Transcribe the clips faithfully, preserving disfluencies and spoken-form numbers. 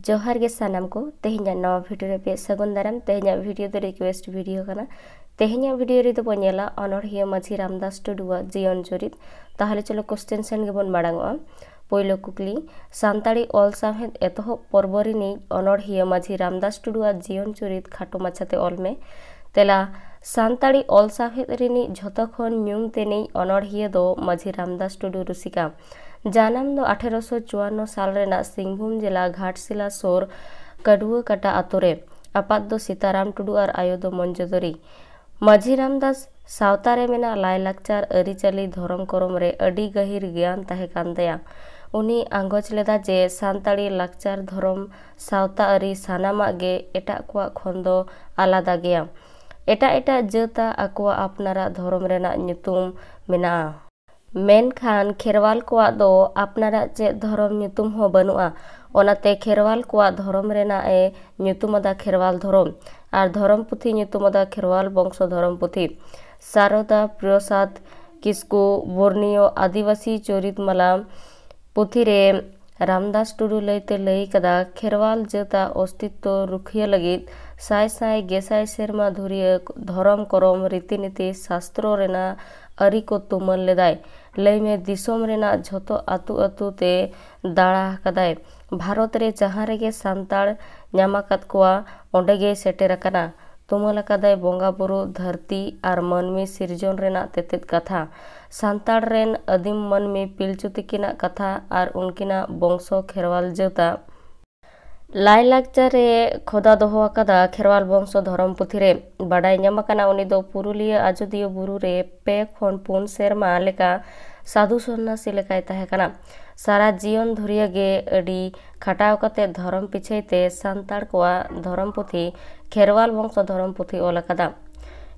ᱡᱚᱦᱟᱨ ᱜᱮ ᱥᱟᱱᱟᱢ ᱠᱚ, ᱛᱮᱦᱮᱧᱟᱜ ᱱᱟᱣᱟ ᱵᱷᱤᱰᱤᱭᱳ ᱨᱮ ᱟᱯᱮ ᱥᱟᱹᱜᱩᱱ ᱫᱟᱨᱟᱢ᱾ ᱛᱮᱦᱮᱧᱟᱜ ᱵᱷᱤᱰᱤᱭᱳ ᱫᱚ ᱨᱤᱠᱩᱭᱮᱥᱴ ᱵᱷᱤᱰᱤᱭᱳ ᱠᱟᱱᱟ᱾ ᱛᱮᱦᱮᱧᱟᱜ ᱵᱷᱤᱰᱤᱭᱳ ᱨᱮᱫᱚ ᱵᱚᱱ ᱧᱮᱞᱟ ᱚᱱᱚᱬᱦᱤᱭᱟᱹ ᱢᱟᱹᱡᱷᱤ ᱨᱟᱢᱫᱟᱥ ᱴᱩᱰᱩᱣᱟᱜ ᱡᱤᱭᱚᱱ ᱪᱩᱨᱤᱛ᱾ ᱛᱟᱦᱚᱞᱮ ᱪᱚᱞᱚ ᱠᱚᱥᱪᱮᱱ ᱥᱮᱱ ᱜᱮᱵᱚᱱ ᱢᱟᱲᱟᱝᱚᱜᱼᱟ᱾ ᱯᱳᱭᱞᱳ ᱠᱩᱠᱞᱤ, ᱥᱟᱱᱛᱟᱲᱤ ᱚᱞ ᱥᱟᱶᱦᱮᱫ ᱮᱛᱚᱦᱚᱵ ᱯᱚᱨᱵᱚ ᱨᱤᱱᱤᱡ ᱚᱱᱚᱬᱦᱤᱭᱟᱹ ᱢᱟᱹᱡᱷᱤ ᱨᱟᱢᱫᱟᱥ ᱴᱩᱰᱩᱣᱟᱜ ᱡᱤᱭᱚᱱ ᱪᱩᱨᱤᱛ ᱠᱷᱟᱴᱚ ᱢᱟᱪᱷᱟᱛᱮ ᱚᱞ ᱢᱮ᱾ ᱛᱮᱞᱟ, ᱥᱟᱱᱛᱟᱲᱤ ᱚᱞ ᱥᱟᱶᱦᱮᱫ ᱨᱤᱱᱤᱡ ᱡᱷᱚᱛᱚ ᱠᱷᱚᱱ ᱧᱩᱢ ᱛᱮᱱᱤᱡ ᱚᱱᱚᱬᱦᱤᱭᱟᱹ ᱫᱚ ᱢᱟᱹᱡᱷᱤ ᱨᱟᱢᱫᱟᱥ ᱴᱩᱰᱩ ᱨᱩᱥᱤᱠᱟ᱾ ᱡᱟᱱᱟᱢ ᱫᱚ ᱟᱴᱷᱮᱨᱚᱥᱚ ᱪᱩᱣᱟᱱᱱᱚ ᱥᱟᱞ ᱨᱮᱱᱟᱜ ᱥᱤᱝᱵᱷᱩᱢ ᱡᱮᱞᱟ ᱜᱷᱟᱴᱥᱤᱞᱟ ᱥᱳᱨ ᱠᱟᱰᱩᱣᱟᱹ ᱠᱟᱴᱟ ᱟᱛᱳ ᱨᱮ᱾ ᱟᱯᱟᱛ ᱫᱚ ᱥᱤᱛᱟᱨᱟᱢ ᱴᱩᱰᱩ ᱟᱨ ᱟᱭᱳ ᱫᱚ ᱢᱚᱧᱡᱚᱫᱚᱨᱤ᱾ ᱢᱟᱹᱡᱷᱤ ᱨᱟᱢᱫᱟᱥ ᱥᱟᱶᱛᱟ ᱨᱮ ᱢᱮᱱᱟᱜ ᱞᱟᱭᱼᱞᱟᱠᱪᱟᱨ, ᱟᱹᱨᱤᱪᱟᱹᱞᱤ, ᱫᱷᱚᱨᱚᱢ ᱠᱚᱨᱚᱢ ᱨᱮ ᱟᱹᱰᱤ ᱜᱟᱹᱦᱤᱨ ᱜᱮᱭᱟᱱ ᱛᱟᱦᱮᱸ ᱠᱟᱱ ᱛᱟᱭᱟ᱾ ᱩᱱᱤ ᱟᱸᱜᱚᱪ ᱞᱮᱫᱟ ᱡᱮ ᱥᱟᱱᱛᱟᱲᱤ ᱞᱟᱠᱪᱟᱨ, ᱫᱷᱚᱨᱚᱢ, ᱥᱟᱶᱛᱟ ᱟᱹᱨᱤ ᱥᱟᱱᱟᱢᱟᱜ ᱜᱮ ᱮᱴᱟᱜ ᱠᱚᱣᱟᱜ ᱠᱷᱚᱱ ᱫᱚ ᱟᱞᱟᱫᱟ ᱜᱮᱭᱟ᱾ ᱮᱴᱟᱜ ᱮᱴᱟᱜ ᱡᱟᱹᱛᱟᱜ ᱟᱠᱚᱣᱟᱜ ᱟᱯᱱᱟᱨᱟᱜ ᱫᱷᱚᱨᱚᱢ ᱨᱮᱱᱟᱜ ᱧᱩᱛᱩᱢ ᱢᱮᱱᱟᱜᱼᱟ, ᱢᱮᱱᱠᱷᱟᱱ ᱠᱷᱮᱨᱣᱟᱞ ᱠᱚᱣᱟᱜ ᱫᱚ ᱟᱯᱱᱟᱨᱟᱜ ᱪᱮᱫ ᱫᱷᱚᱨᱚᱢ ᱧᱩᱛᱩᱢ ᱦᱚᱸ ᱵᱟᱹᱱᱩᱜᱼᱟ᱾ ᱚᱱᱟᱛᱮ ᱠᱷᱮᱨᱣᱟᱞ ᱠᱚᱣᱟᱜ ᱫᱷᱚᱨᱚᱢ ᱨᱮᱱᱟᱜ ᱮ ᱧᱩᱛᱩᱢ ᱟᱫᱟ ᱠᱷᱮᱨᱣᱟᱞ ᱫᱷᱚᱨᱚᱢ, ᱟᱨ ᱫᱷᱚᱨᱚᱢ ᱯᱩᱛᱷᱤ ᱧᱩᱛᱩᱢ ᱟᱫᱟ ᱠᱷᱮᱨᱣᱟᱞ ᱵᱚᱝᱥᱚ ᱫᱷᱚᱨᱚᱢ ᱯᱩᱛᱷᱤ᱾ ᱥᱟᱨᱚᱫᱟ ᱯᱨᱚᱥᱟᱫᱽ ᱠᱤᱥᱠᱩ ᱵᱚᱨᱱᱤᱭᱚ ᱟᱹᱫᱤᱵᱟᱹᱥᱤ ᱪᱚᱨᱤᱛ ᱢᱟᱞᱟ ᱯᱩᱛᱷᱤ ᱨᱮ ᱨᱟᱢᱫᱟᱥ ᱴᱩᱰᱩ ᱞᱟᱹᱭᱛᱮ ᱞᱟᱹᱭ ᱠᱟᱫᱟ, ᱠᱷᱮᱨᱣᱟᱞ ᱡᱟᱹᱛᱟᱜ ᱚᱥᱛᱤᱛᱛᱚ ᱨᱩᱠᱷᱤᱭᱟᱹ ᱞᱟᱹᱜᱤᱫ ᱥᱟᱭ ᱥᱟᱭ ᱜᱮᱥᱟᱭ ᱥᱮᱨᱢᱟ ᱫᱷᱩᱨᱤᱭᱟᱹ ᱫᱷᱚᱨᱚᱢ ᱠᱚᱨᱚᱢ ᱨᱤᱛᱤᱱᱤᱛᱤ ᱥᱟᱥᱛᱨᱚ ᱨᱮᱱᱟᱜ ᱟᱹᱨᱤ ᱠᱚ ᱛᱩᱢᱟᱹᱞ ᱞᱮᱫᱟᱭ᱾ ᱞᱟᱹᱭ ᱢᱮ, ᱫᱤᱥᱚᱢ ᱨᱮᱱᱟᱜ ᱡᱷᱚᱛᱚ ᱟᱹᱛᱩ ᱟᱹᱛᱩ ᱛᱮ ᱫᱟᱬᱟ ᱟᱠᱟᱫᱟᱭ᱾ ᱵᱷᱟᱨᱚᱛ ᱨᱮ ᱡᱟᱦᱟᱸ ᱨᱮᱜᱮ ᱥᱟᱱᱛᱟᱲ ᱧᱟᱢ ᱟᱠᱟᱫ ᱠᱚᱣᱟ, ᱚᱸᱰᱮ ᱜᱮᱭ ᱥᱮᱴᱮᱨ ᱟᱠᱟᱱᱟ᱾ ᱛᱩᱢᱟᱹᱞ ᱟᱠᱟᱫᱟᱭ ᱵᱚᱸᱜᱟ ᱵᱩᱨᱩ, ᱫᱷᱟᱹᱨᱛᱤ ᱟᱨ ᱢᱟᱹᱱᱢᱤ ᱥᱤᱨᱡᱚᱱ ᱨᱮᱱᱟᱜ ᱛᱮᱛᱮᱫ ᱠᱟᱛᱷᱟ᱾ ᱥᱟᱱᱛᱟᱲ ᱨᱮᱱ ᱟᱹᱫᱤᱢ ᱢᱟᱹᱱᱢᱤ ᱯᱤᱞᱪᱩ ᱛᱤᱠᱤᱱᱟᱜ ᱠᱟᱛᱷᱟ ᱟᱨ ᱩᱱᱠᱤᱱᱟᱜ ᱵᱚᱝᱥᱚ ᱠᱷᱮᱨᱣᱟᱞ ᱡᱟᱹᱛᱟᱜ ᱞᱟᱭᱼᱞᱟᱠᱪᱟᱨ ᱮ ᱠᱷᱚᱫᱟ ᱫᱚᱦᱚ ᱟᱠᱟᱫᱟ ᱠᱷᱮᱨᱣᱟᱞ ᱵᱚᱝᱥᱚ ᱫᱷᱚᱨᱚᱢ ᱯᱩᱛᱷᱤ ᱨᱮ᱾ ᱵᱟᱰᱟᱭ ᱧᱟᱢ ᱟᱠᱟᱱᱟ, ᱩᱱᱤ ᱫᱚ ᱯᱩᱨᱩᱞᱤᱭᱟᱹ ᱟᱡᱚᱫᱤᱭᱟᱹ ᱵᱩᱨᱩ ᱨᱮ ᱯᱮ ᱠᱷᱚᱱ ᱯᱩᱱ ᱥᱮᱨᱢᱟ ᱞᱮᱠᱟ ᱥᱟᱹᱫᱷᱩ ᱥᱚᱱᱱᱟᱥᱤ ᱞᱮᱠᱟᱭ ᱛᱟᱦᱮᱸ ᱠᱟᱱᱟ᱾ ᱥᱟᱨᱟ ᱡᱤᱭᱚᱱ ᱫᱷᱩᱨᱤᱭᱟᱹ ᱜᱮ ᱟᱹᱰᱤ ᱠᱷᱟᱴᱟᱣ ᱠᱟᱛᱮ ᱫᱷᱚᱨᱚᱢ ᱯᱤᱪᱷᱟᱹᱭ ᱛᱮ ᱥᱟᱱᱛᱟᱲ ᱠᱚᱣᱟᱜ ᱫᱷᱚᱨᱚᱢ ᱯᱩᱛᱷᱤ ᱠᱷᱮᱨᱣᱟᱞ ᱵᱚᱝᱥᱚ ᱫᱷᱚᱨᱚᱢ ᱯᱩᱛᱷᱤ ᱚᱞ ᱟᱠᱟᱫᱟ᱾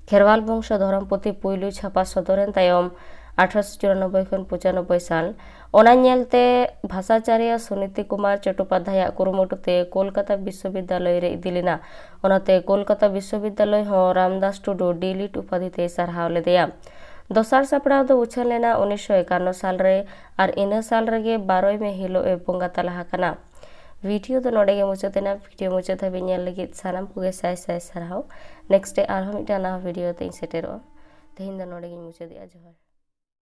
ᱠᱷᱮᱨᱣᱟᱞ ᱵᱚᱝᱥᱚ ᱫᱷᱚᱨᱚᱢ ᱯᱩᱛᱷᱤ ᱯᱩᱭᱞᱩ ᱪᱷᱟᱯᱟ ᱥᱚᱫᱚᱨᱮᱱ ᱛᱟᱭᱚᱢ ᱟᱴᱷᱨᱚᱥᱚ ᱪᱩᱨᱟᱱᱚᱵᱵᱳᱭ ᱠᱷᱚᱱ ᱯᱚᱸᱪᱟᱱᱚᱵᱵᱳᱭ ᱥᱟᱞ᱾ ᱚᱱᱟ ᱧᱮᱞᱛᱮ ᱵᱷᱟᱥᱟᱪᱟᱨᱤᱭᱟᱹ ᱥᱩᱱᱤᱛᱤ ᱠᱩᱢᱟᱨ ᱪᱚᱴᱴᱳᱯᱟᱫᱽᱫᱷᱟᱭᱟᱜ ᱠᱩᱨᱩᱢᱩᱴᱩ ᱛᱮ ᱠᱳᱞᱠᱟᱛᱟ ᱵᱤᱥᱥᱚᱵᱤᱫᱽᱫᱟᱞᱚᱭ ᱨᱮ ᱤᱫᱤ ᱞᱮᱱᱟ᱾ ᱚᱱᱟᱛᱮ ᱠᱳᱞᱠᱟᱛᱟ ᱵᱤᱥᱥᱚᱵᱤᱫᱽᱫᱟᱞᱚᱭ ᱦᱚᱸ ᱨᱟᱢᱫᱟᱥ ᱴᱩᱰᱩ ᱰᱤᱞᱤᱴ ᱩᱯᱟᱫᱷᱤ ᱛᱮᱭ ᱥᱟᱨᱦᱟᱣ ᱞᱮᱫᱮᱭᱟ᱾ ᱫᱚᱥᱟᱨ ᱥᱟᱯᱲᱟᱣ ᱫᱚ ᱩᱪᱷᱟᱹᱱ ᱞᱮᱱᱟ ᱩᱱᱤᱥᱥᱚ ᱮᱠᱟᱱᱱᱚ ᱥᱟᱞ ᱨᱮ, ᱟᱨ ᱤᱱᱟᱹ ᱥᱟᱞ ᱨᱮᱜᱮ ᱵᱟᱨᱚᱭ ᱢᱮ ᱦᱤᱞᱳᱜ ᱮ ᱵᱚᱸᱜᱟ ᱛᱟᱞᱟ ᱟᱠᱟᱱᱟ᱾ ᱵᱷᱤᱰᱤᱭᱳ ᱫᱚ ᱱᱚᱰᱮ ᱜᱮ ᱢᱩᱪᱟᱹᱫ ᱮᱱᱟ᱾ ᱵᱷᱤᱰᱤᱭᱳ ᱢᱩᱪᱟᱹᱫ ᱫᱷᱟᱹᱵᱤᱡ ᱧᱮᱞ ᱞᱟᱹᱜᱤᱫ ᱥᱟᱱᱟᱢ ᱠᱚᱜᱮ ᱥᱟᱭ ᱥᱟᱭ ᱥᱟᱨᱦᱟᱣ᱾ ᱱᱮᱠᱥᱴ ᱰᱮ ᱟᱨᱦᱚᱸ ᱢᱤᱫᱴᱟᱝ ᱱᱟᱣᱟ ᱵᱷᱤᱰᱤᱭᱳ ᱛᱮᱧ ᱥᱮᱴᱮᱨᱚᱜᱼᱟ᱾ ᱛᱮᱦᱮᱧ ᱫᱚ ᱱᱚᱰᱮ ᱜᱤᱧ ᱢᱩᱪᱟᱹᱫᱮᱜᱼᱟ᱾ ᱡᱚᱦᱟᱨ᱾